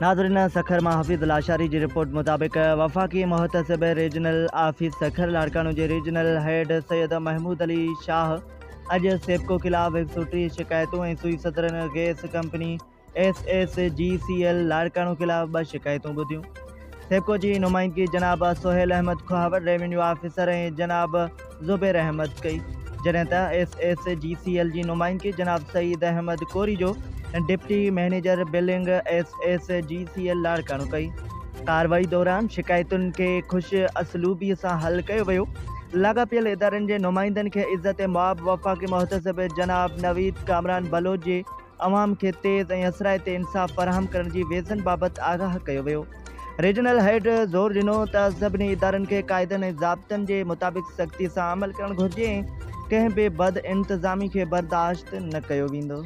ناظرين سکر مان حفيظ لاشاري جي رپورٽ مطابق وفاقي محتسب ريجنل آفيس سکر لاڙڪاڻو جي ريجنل هيڊ سيد محمود علي شاهه اڄ سيپڪو خلاف 130 شڪايتون ۽ Sui southern gas company S S G C L Larkana خلاف ٻه شڪايتون ٻڌيون. سيپڪو جي نمائندگي جناب سهيل احمد کهاوڙ ريونيو آفيسر ۽ جناب زبير احمد ڪئي، جڏهن ته S S G C L جي نمائندگي جناب Saeed Ahmed Korejo deputy manager billing S S G C L Larkana ڪئي. ڪارروائي دوران شڪايتن کي خوش اسلوبي سان حل ڪيو ويو. لاڳاپيل ادارن جي نمائندن کي عزت مآب وفاقي محتسب جناب نويد ڪامران بلوچ جي عوام کي تيز ۽ اثرائتي انصاف فراهم ڪرڻ جي ويزن بابت آگاهه ڪيو ويو. ريجنل هيڊ زور ڏنو ته سڀني ادارن کي قاعدن ۽ ضابطن جي مطابق سختي سان عمل ڪرڻ گهرجي ۽ ڪنهن به بدانتظامي کي برداشت نه ڪيو ويندو.